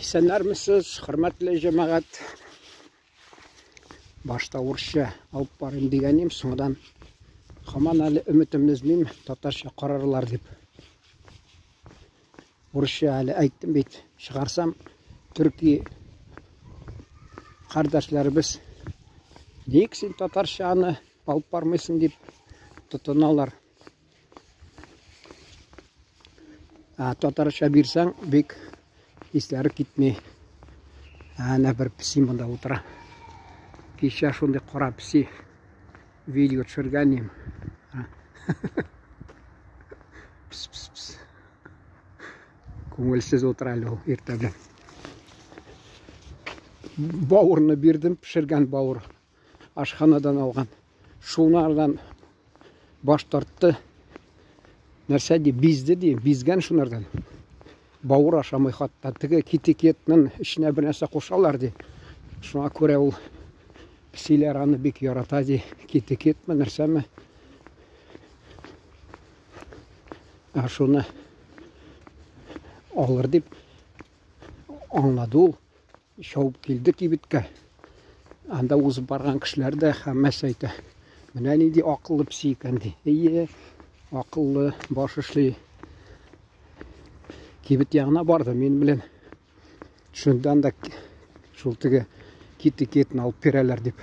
Исәннәрмесез, хөрмәтле җәмәгать. Башта урысча алып барыйм дигән идем, соңдан һаман әле өметемне өзмим, татарча карарлар дип. Урысча әле әйттем бит, чыгарсам, төрки кардәшләребез ник син татарча аны алып бармыйсың дип тотыналар. Ә татарча бирсәң, бик исләре китми. Әнә бер песи монда утыра. Кичә шундый кара песи видео төшергән идем. Пс, пс, пс. Күңелсез утыра әле ул иртә белән. Бавырны бирдем, пешергән бавыр. Ашханадан алган. Шунардан баш тартты. Нәрсә ди, бизде ди, бизгән шунардан. Бавыр ашамый хатта. Теге китикетның эченә бер нәрсә кушалар ди. Шуңа күрә ул песиләр аны бик ярата ди. Китикетме, нәрсәме? Ә шуны алыр дип аңлады ул. Чабып килде кибеткә. Анда узып барган кешеләр дә һәммәсе әйтә. Менә нинди акыллы песи икән ди. Әйе, акыллы, баш эшли. Кибет ягына барды мин белән. Шундан да шул теге кит-китне алып бирәләр дип.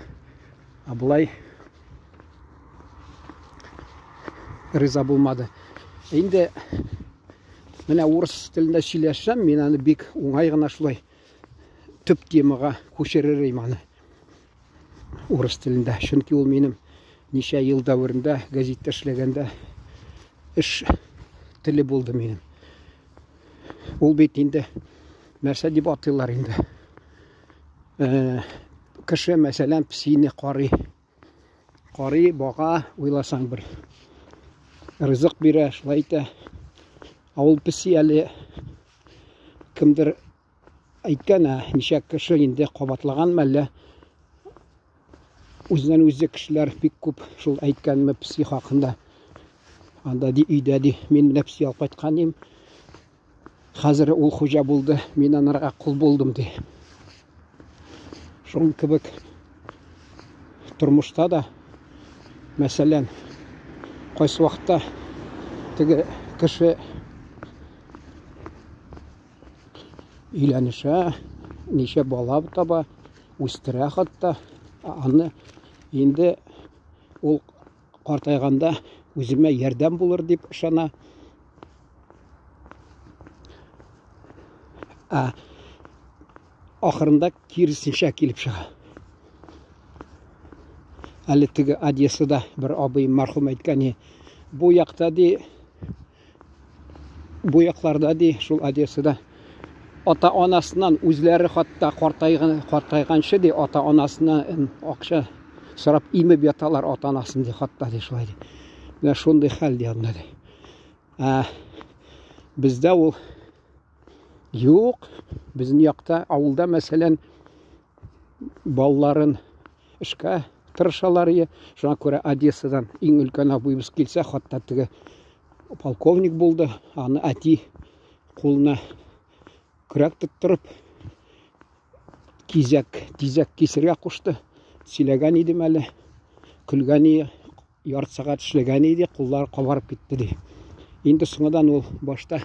Ә болай риза булмады. Инде менә урыс телендә сөйләшсәм, мин аны бик уңай гына шулай төп темага күчерер идем аны урыс телендә. Чөнки ул минем ничә ел дәверендә гәзиттә эшләгәндә эш теле булды минем. Ул бит инде нәрсә дип атыйлар инде. Э, кеше, мәсәлән, песине карый. Карый, бага, уйласаң бер ризык бирә, шулай итә. Ә ул песи әле кемдер әйткән, ә ничә кеше инде кабатлаган мәллә үзеннән үзе кешеләр бик күп шул әйткәнме песи хакында. Анда ди өйдә ди, мин менә песи алып кайткан идем. Хәзер ул хуҗа булды, мин анарга кул булдым ди. Шуның кебек тормышта да, мәсәлән, кайсы вакытта теге кеше өйләнешә, ничә бала таба, үстерә хәтта. Аны инде ул картайганда үземә ярдәм булыр дип ышана. Ә ахырында киресенчә килеп чыга. Әле теге Одессада бер абыем мәрхүм әйткән, бу якта ди бу якларда ди, шул Одессада ата-анасыннан үзләре хатта картайган, картайганчы ди, ата-анасына акча сорап имеп яталар ата-анасын ди, хатта ди шулай ди. Менә шундый хәл ди анда ди. Ә бездә ул юк. Безнең якта авылда мәсәлән балаларын эшкә тырышалар ие. Шуңа күрә Одессадан иң өлкән абыебыз килсә, хатта теге полковник булды. Аны әти кулына көрәк тоттырып, кизәк, тизәк кисергә кушты. Сөйләгән идем әле. Көлгән ие, ярты сәгать эшләгән иде, куллары кабарып китте ди. Инде соңадан ул башта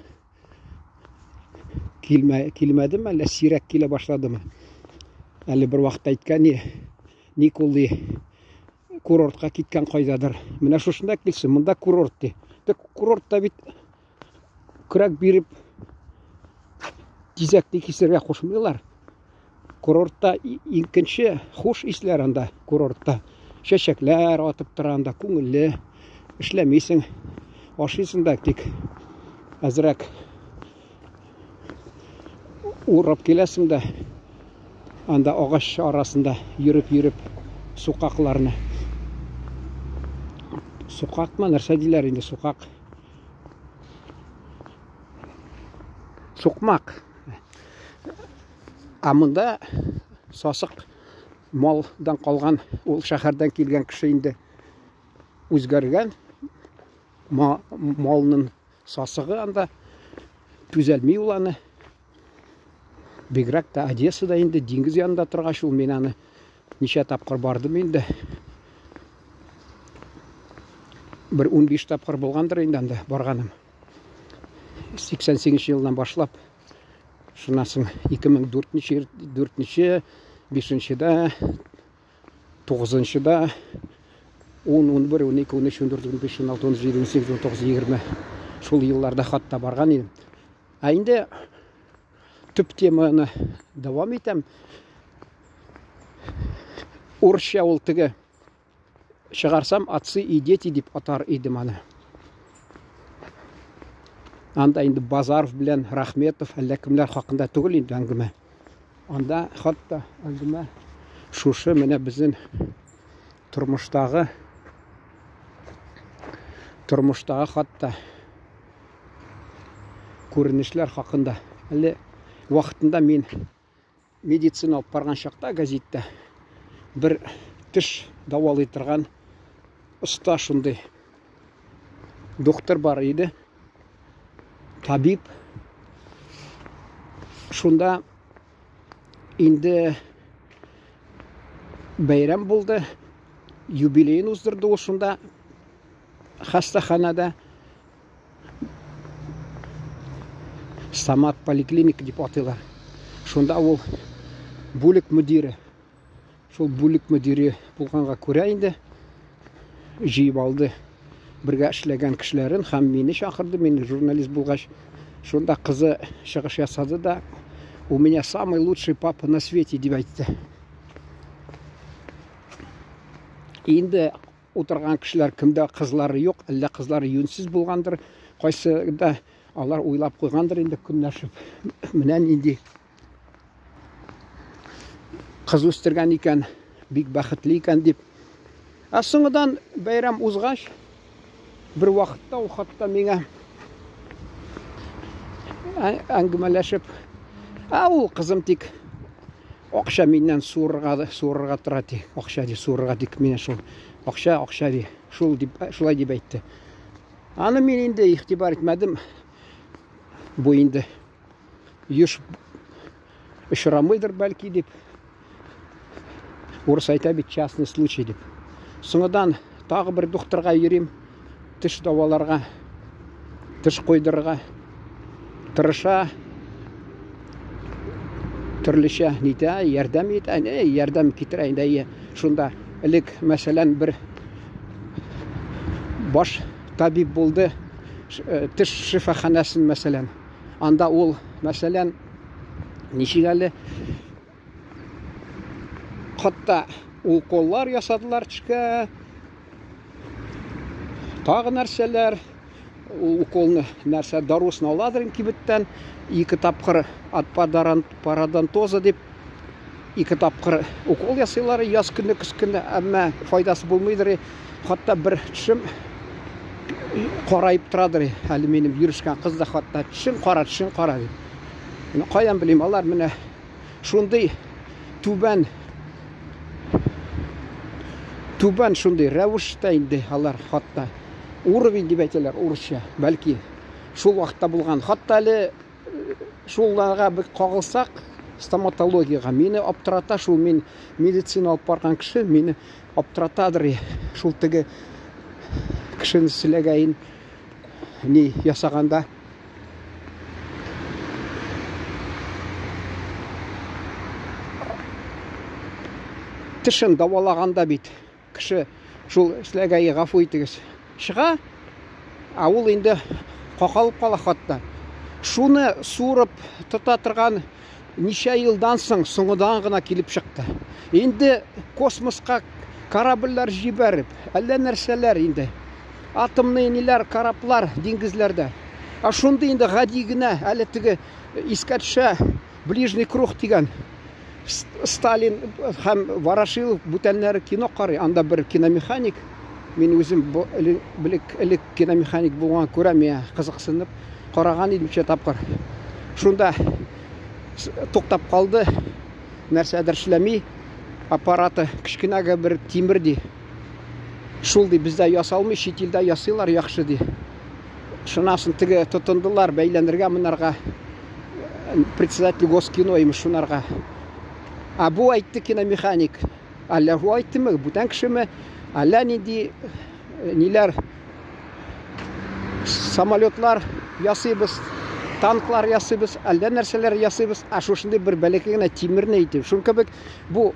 килмә, килмәдеме, әллә сирәк килә башладымы? Әле бер вакытта әйткән ник ул ди, курортка киткән кайдадыр. Менә шушында килсен, монда курорт ди. Тик курортта бит көрәк биреп тизәкне кисергә кушмыйлар. Курортта икенче хуш исләр анда, курортта. Чәчәкләр атып тора анда, күңелле. Эшләмисең, ашыйсың да тик әзрәк урап киләсең дә анда агач арасында йөреп-йөреп сукакларны. Сукакмы, нәрсә диләр инде, сукак. Сукмак. Ә монда сасык малдан калган, ул шәһәрдән килгән кеше инде үзгәргән. Малның сасыгы анда түзәлми ул аны. Бигрәк тә Одессада инде диңгез янында торгач, ул мин аны ничә тапкыр бардым инде. Бер 15 тапкыр булгандыр инде анда барганым. 88 елдан башлап, шуннан соң 2004 4 5-дә, 9-да, 10, 11, 12, 13, 14, 15, 16, 17, 18, 19, 20 шул елларда хатта барган идем. Ә инде төп теманы дәвам итәм. Урысча ул теге чыгарсам, отцы и дети дип атар идем аны. Анда инде Базаров белән Рахметов әллә кемнәр хакында түгел инде әңгәмә. Анда хатта әңгәмә шушы менә безнең тормыштагы тормыштагы хатта күренешләр хакында. Әле вакытында мин медицина алып барган чакта газетта бер теш дәвалый торган оста шундый доктор бар иде. Табиб. Шунда инде бәйрәм булды. Юбилеен уздырды ул шунда хастаханада. Самат поликлиника дип атыйлар. Шунда ул бүлек мөдире. Шул бүлек мөдире булганга күрә инде җыеп алды бергә эшләгән кешеләрен һәм мине чакырды, мин журналист булгач. Шунда кызы чыгыш ясады да, у меня самый лучший папа на свете дип әйтте. Инде утырган кешеләр кемдә кызлары юк, әллә кызлары юньсез булгандыр, кайсы да алар уйлап куйгандыр инде көнләшеп. Менә нинди кыз үстергән икән, бик бәхетле икән дип. Ә соңыдан бәйрәм узгач, бер вакытта ул хатта миңа әңгәмәләшеп, ә ул кызым тик акча миннән суырырга, суырырга тора ди. Акча ди, суырырга тик менә шул. Акча, акча ди. Шул дип, шулай дип әйтте. Аны мин инде игътибар итмәдем. Бу инде еш очрамыйдыр бәлки дип. Урыс әйтә бит, частный случай дип. Соңыдан тагы бер докторга йөрим, теш дәваларга, теш куйдырырга тырыша, төрлечә нитә, ярдәм итә, не, ярдәм китерә инде, әйе. Шунда элек, мәсәлән, бер баш табиб булды, теш шифаханәсен, мәсәлән. Анда ул, мәсәлән, ничек әле, хатта уколлар ясадылар тешкә, тагы нәрсәләр, ул уколны нәрсә дарусын аладыр кибеттән, ике тапкыр от пародонтоза дип, ике тапкыр укол ясыйлар яз көне, көз көне, әмма файдасы булмыйдыр. Хатта бер тешем караеп торадыр. Әле минем йөрешкән кыз да хатта тешең кара, тешең кара дип. Менә каян белим, алар менә шундый түбән түбән шундый рәвештә инде алар хатта уровень дип әйтәләр урысча, бәлки шул вакытта булган. Хатта әле шуларга бер кагылсак, стоматологиягә мине аптырата шул, мин медицина алып барган кеше, мине аптыратадыр шул теге кешене селәгәен ни ясаганда. Тешен дәвалаганда бит кеше шул селәгәе, гафу итегез, чыга, ә ул инде какалып кала хатта. Шуны суырып тота торган ничә елдан соң соңыдан гына килеп чыкты. Инде космоска корабльләр җибәреп, әллә нәрсәләр инде. Атомный ниләр, кораблар диңгезләрдә. Ә шундый инде гади генә, әле теге искә төшә Ближний круг дигән Сталин һәм Ворошилов бүтәннәре кино карый. Анда бер киномеханик, мин үзем элек, элек киномеханик булган күрә, миңа кызыксынып караган идем ничә тапкыр. Шунда туктап калды, нәрсәдер эшләми, аппараты кечкенәгә бер тимер ди. Шул ди бездә ясалмый, чит илдә ясыйлар яхшы ди. Шуннан соң теге тотындылар бәйләнергә монарга. Председатель Госкино имеш шунарга. А бу әйтте киномеханик. Әллә бу әйттеме, бүтән кешеме, әллә нинди ниләр самолетлар ясыйбыз, танклар ясыйбыз, әллә нәрсәләр ясыйбыз, ә шушындый бер бәләкәй генә тимерне әйтеп. Шуның кебек бу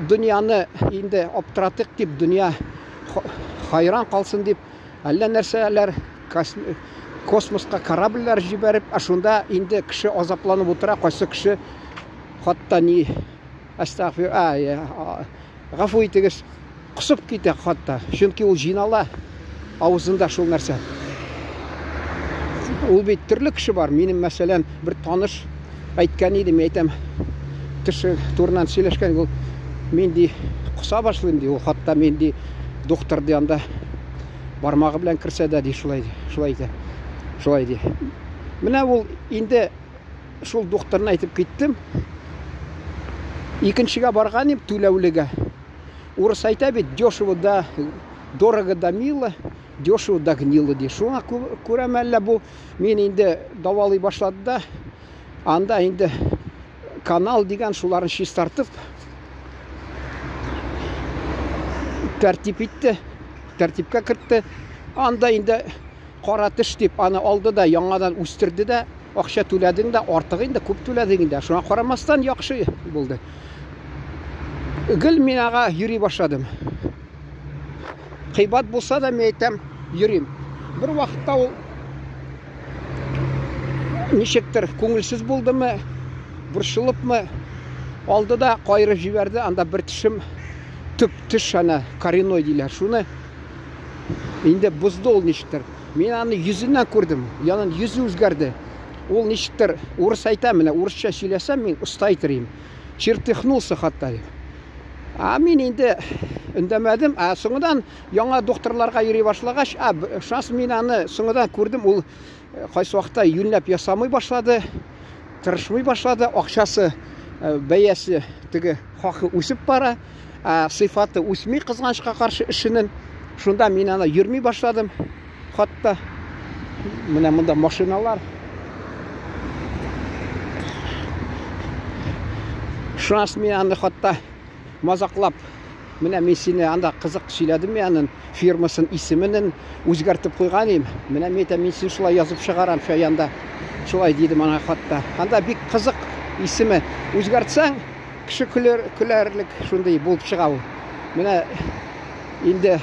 дөньяны инде аптыратык дип, дөнья хайран калсын дип, әллә нәрсәләр космоска корабльләр җибәреп, ә шунда инде кеше азапланып утыра, кайсы кеше хатта ни астагфир, а, гафу итегез, косып китә хатта. Чөнки ул җыйнала авызында шул нәрсә. Ул бит төрле кеше бар. Минем, мәсәлән, бер таныш әйткән иде, мин әйтәм, кеше турыннан сөйләшкән, ул мин ди коса башлыйм ди, ул хатта мин ди доктор ди анда бармагы белән керсә дә ди шулай ди, шулай итә. Шулай ди. Менә ул инде шул докторны әйтеп киттем. Икенчегә барган идем, түләүлегә. Урыс әйтә бит, дешево да, дорого да мило, дешево да гнило ди. Шуңа күрәме әллә бу мин инде давалый башлады да, анда инде канал дигән шуларын чистартып, тәртип итте, тәртипкә кертте. Анда инде кара теш дип аны алды да яңадан үстерде дә, акча түләдең дә, артык инде күп түләдең инде. Шуңа карамастан яхшы булды. Гел мин ага йөри башладым. Кыйбат булса да, мин әйтәм, йөрим. Бер вакытта ул ничектер күңелсез булдымы, борчылыпмы, алды да кайырып җибәрде. Анда бер тешем, төп теш ана, коренной диләр. Шуны инде бозды ул ничектер. Мин аны йөзеннән күрдем. Янын йөзе үзгәрде. Ул ничектер, урыс әйтә, менә урысча сөйләсәм, мин оста әйтер идем. Чертыхнулся хатта дип. А мин инде өндәмәдем. А соңыннан яңа докторларга йөри башлагач, а шанс мин аны соңыннан күрдем, ул кайсы вакытта юньләп ясамый башлады, тырышмый башлады, акчасы, бәясе теге хакы үсеп бара, а сыйфаты үсми кызганычка каршы эшенең. Шунда мин аны йөрми башладым. Хатта менә монда машиналар. Шуннан мин аны хатта мазаклап, менә мин сине анда кызык сөйләдем, мин аның фирмасын, исеменен үзгәртеп куйган идем. Менә мин әйтәм, мин сине шулай язып чыгарам чаянда. Шулай дидем аңа хатта. Анда бик кызык исеме үзгәртсәң, кеше көләр, көләрлек шундый булып чыга ул. Менә инде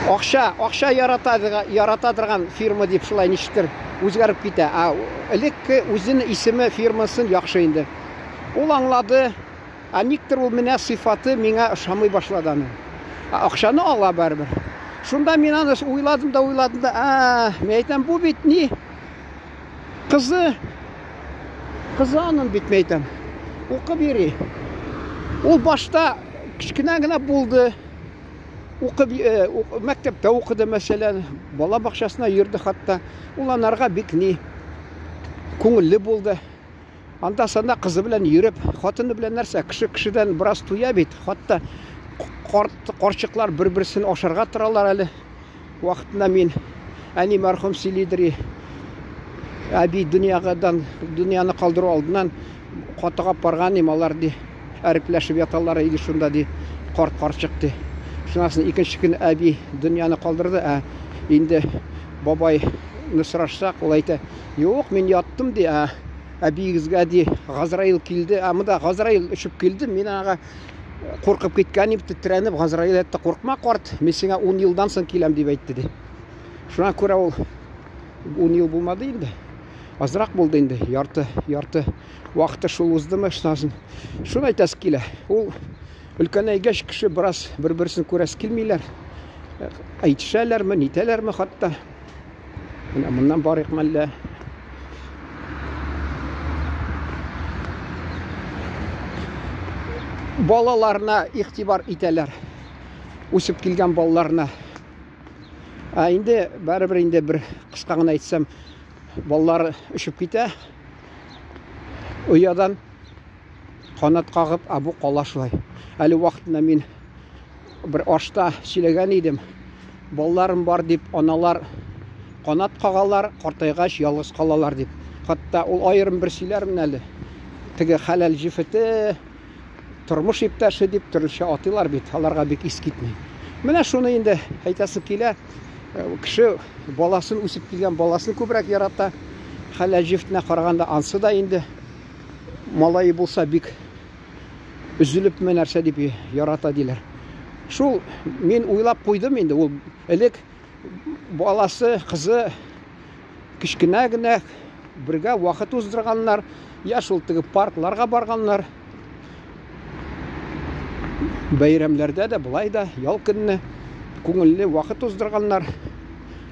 акча, акча ярата, ярата торган фирма дип шулай ничектер үзгәреп китә. А элекке үзенең исеме фирмасын яхшы инде. Ул аңлады, а никтер ул менә сыйфаты миңа ошамый башлады аның. А акчаны ала барыбер. Шунда мин аны уйладым да уйладым да, а, мин әйтәм, бу бит ни? Кызы, кызы аның бит, мин әйтәм. Укып йөри. Ул башта кечкенә генә булды. Укып, мәктәптә укыды, мәсәлән, бала бакчасына йөрде хатта. Ул анарга бик ни күңелле булды. Анда санда кызы белән йөреп, хатыны белән нәрсә, кеше кешедән бераз туя бит. Хатта карт карчыклар бер-берсен ашарга торалар әле. Вакытында мин әни мәрхүм сөйлидер, әби дөньягадан, дөньяны калдыру алдыннан катыга барган идем, алар ди, әрепләшеп яталар иде шунда ди, карт карчык ди. Шуннан соң икенче көн әби дөньяны калдырды, ә инде бабайны сорашсак, ул әйтә, юк, мин яттым ди, ә әбиегезгә ди, Газраил килде, ә монда Газраил очып килде, мин аңа куркып киткән идем, тетрәнеп, Газраил әйтте, куркма, карт, мин сиңа 10 елдан соң киләм дип әйтте ди. Шуңа күрә ул 10 ел булмады инде. Азрак булды инде, ярты, ярты вакыты шул уздымы, шуннан соң шуны әйтәсе килә. Ул өлкәнәйгәч кеше бераз бер-берсен күрәсе килмиләр. Әйтешәләрме, нитәләрме хатта. Менә моннан барыйк мәллә. Балаларына игътибар итәләр. Үсеп килгән балаларына. Ә инде барыбер инде бер кыска гына әйтсәм, балалар очып китә. Оядан канат кагып, ә бу кала шулай. Әле вакытында мин бер ашта сөйләгән идем. Балаларым бар дип, аналар канат кагалар, картайгач ялгыз калалар дип. Хатта ул аерым бер сөйләрмен әле. Теге хәләл җефете, тормыш иптәше дип төрлечә атыйлар бит, аларга бик ис китми. Менә шуны инде әйтәсе килә. Э, кеше баласын, үсеп килгән баласын күбрәк ярата. Хәләл җефетенә караганда ансы да инде малае булса бик өзелепме нәрсә дип ярата диләр. Шул мин уйлап куйдым инде, ул элек баласы, кызы кечкенә генә бергә вакыт уздырганнар, я шул теге паркларга барганнар. Бәйрәмнәрдә дә болай да ял көнне күңелле вакыт уздырганнар.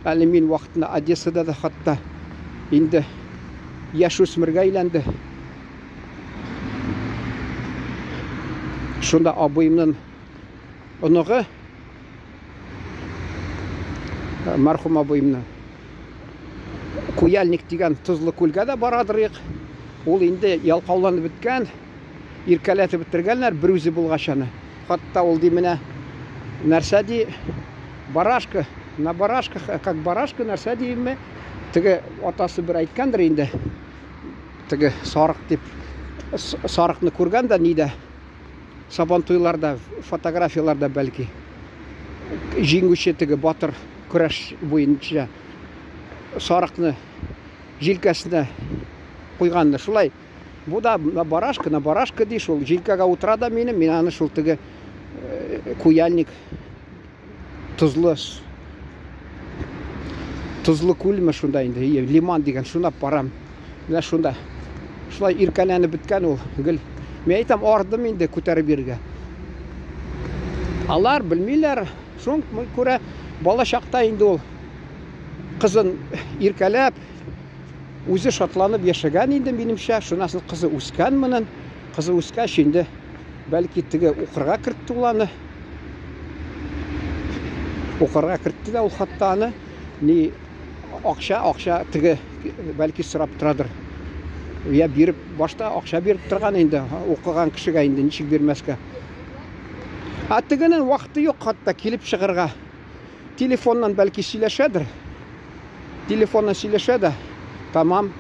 Әле мин вакытында Одессада да хатта инде яшүсмергә әйләнде. Шунда абыемның оныгы, мәрхүм абыемның, Куяльник дигән тозлы күлгә дә барадырык. Ул инде ялкауланып беткән, иркәләтеп бетергәннәр бер үзе булгач аны. Хатта ул ди менә нәрсә ди, барашка, на барашка, как барашка нәрсә диеме, теге атасы бер әйткәндер инде. Теге сарык дип, сарыкны күргән дә нидә, Сабантуйларда, фотографияләрдә бәлки. Җиңүче теге батыр көрәш буенча сарыкны җилкәсенә куйганны. Шулай бу да на барашка, на барашка ди, шул җилкәгә утыра да минем, мин аны шул теге э, куяльник тозлы тозлы күлме шунда инде, лиман дигән, шунда барам. Менә шунда. Шулай иркәләнеп беткән ул гел. Мин әйтәм, ардым инде күтәреп йөрергә. Алар белмиләр. Шуңа күрә бала чакта инде ул кызын иркәләп, үзе шатланып яшәгән инде минемчә. Шуннан соң кызы үскән моның. Кызы үскәч инде бәлки теге укырга кертте ул аны. Укырга кертте дә ул хатта аны. Ни акча, акча теге бәлки сорап торадыр. Я биреп, башта акча биреп торган инде, укыган кешегә инде ничек бирмәскә. Ә тегенең вакыты юк хатта килеп чыгарга. Телефоннан бәлки сөйләшәдер. Телефоннан сөйләшә дә, тамам.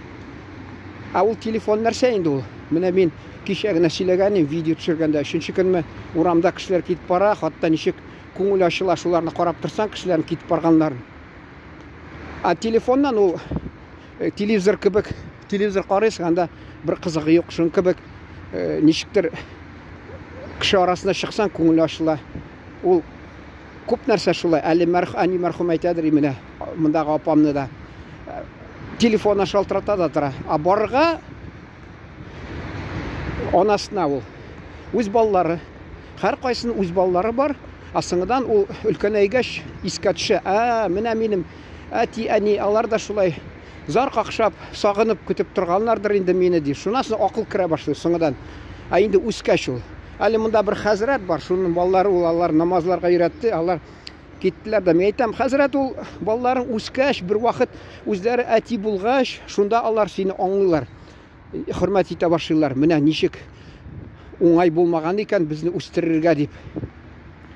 Ә ул телефон нәрсә инде ул? Менә мин кичә генә сөйләгән идем, видео төшергәндә, өченче көнме урамда кешеләр китеп бара, хатта ничек күңел ачыла, шуларны карап торсаң, кешеләрнең китеп барганнарын. Ә телефоннан ул э, телевизор кебек, телевизор карыйсың, анда бер кызыгы юк, шуның кебек э, ничектер кеше арасына чыксаң, күңел ачыла. Ул күп нәрсә шулай. Әле мәрх, әни мәрхүм әйтәдер менә мондагы апамны да. Э, телефоннан шалтырата да тора. Ә барырга анасына ул. Үз балалары. Һәркайсының үз балалары бар. Ә соңыдан ул өлкәнәйгәч искә төшә. Ә, менә минем әти, әни, алар да шулай зар какшап, сагынып көтеп торганнардыр инде мине ди. Шуннан соң акыл керә башлый соңыдан. Ә инде үскәч ул. Әле монда бер хәзрәт бар, шуның балалары ул алар намазларга өйрәтте, алар киттеләр дә. Мин әйтәм, хәзрәт ул балаларың үскәч, бер вакыт үзләре әти булгач, шунда алар сине аңлыйлар. Хөрмәт итә башлыйлар. Менә ничек уңай булмаган икән безне үстерергә дип.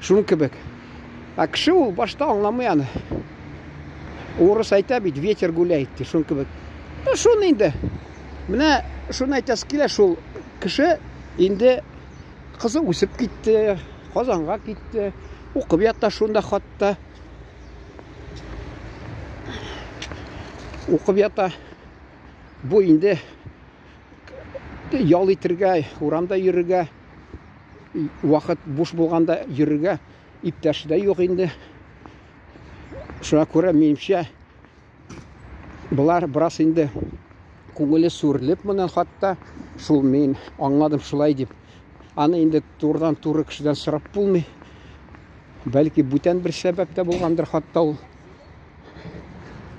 Шуның кебек. Ә кеше ул башта аңламый аны. Урыс әйтә бит, ветер гуляет ди, шуның кебек. Ну, шуны инде. Менә шуны әйтәсе килә, шул кеше инде кызы үсеп китте, Казанга китте, укып ята шунда хатта. Укып ята. Бу инде ял итергә, урамда йөрергә, вакыт буш булганда йөрергә иптәше дә юк инде. Шуңа күрә минемчә болар бераз инде күңеле сүрелеп моннан хатта шул мин аңладым шулай дип. Аны инде турыдан туры кешедән сорап булмый. Бәлки бүтән бер сәбәп тә булгандыр хатта ул.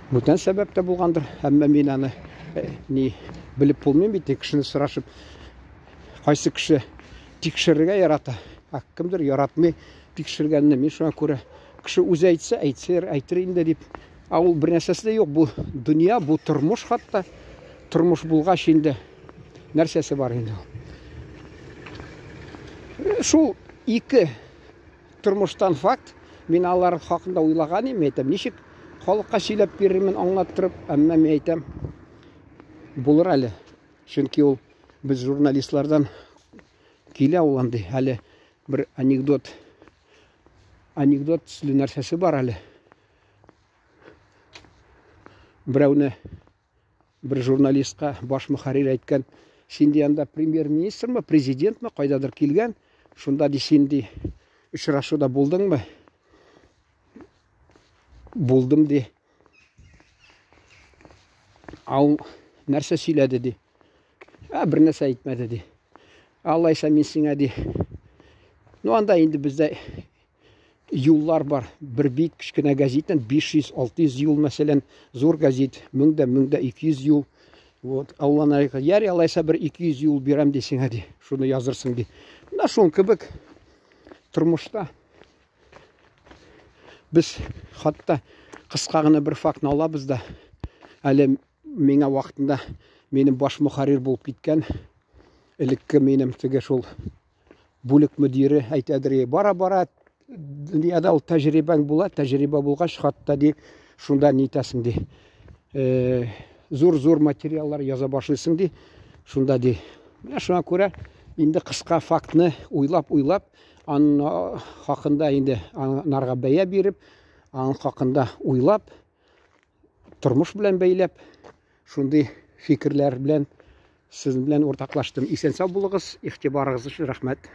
Бүтән сәбәп тә булгандыр. Әмма мин аны э, ни белеп булмый бит, кешене сорашып. Кайсы кеше тикшерергә ярата, ә кемдер яратмый тикшергәнне. Мин шуңа күрә кеше үзе әйтсә, әйтсер, әйтер инде дип. Ә ул бер нәрсәсе дә юк. Бу дөнья, бу тормыш хатта. Тормыш булгач инде нәрсәсе бар инде ул. Шул ике тормыштан факт. Мин алар хакында уйлаган идем, әйтәм, ничек халыкка сөйләп бирермен, аңлаттырып, әмма мин әйтәм, Булыр әле. Чөнки ул без журналистлардан килә ул андый. Әле бер анекдот анекдот төсле нәрсәсе бар әле. Берәүне бер журналистка баш мөхәррир әйткән, син ди анда премьер-министрмы, президентмы, кайдадыр килгән, шунда ди син ди очрашуда булдыңмы? Булдым ди. Ау нәрсә сөйләде ди. Ә бер нәрсә әйтмәде ди. Алайса мин сиңа ди. Ну анда инде бездә юллар бар. Бер бит кечкенә газеттан 500-600 юл мәсәлән, зур газет 1000 дә 1200 юл. Вот, Алланы ярый алайса бер 200 юл бирәм ди сиңа ди. Шуны язырсың ди. Менә шуның кебек тормышта без хатта кыска гына бер фактны алабыз да, әле миңа вакытында минем баш мөхәррир булып киткән элекке минем теге шул бүлек мөдире әйтәдер, бара-бара дөньяда ул тәҗрибәң була, тәҗрибә булгач, хатта ди, шунда нитәсең ди. Э, зур-зур материаллар яза башлыйсың ди, шунда ди. Менә шуңа күрә инде кыска фактны уйлап-уйлап, аның хакында инде анарга бәя биреп, аның хакында уйлап, тормыш белән бәйләп, шундый фикерләр белән сезнең белән уртаклаштым. Исән сау булыгыз, игътибарыгыз өчен рәхмәт.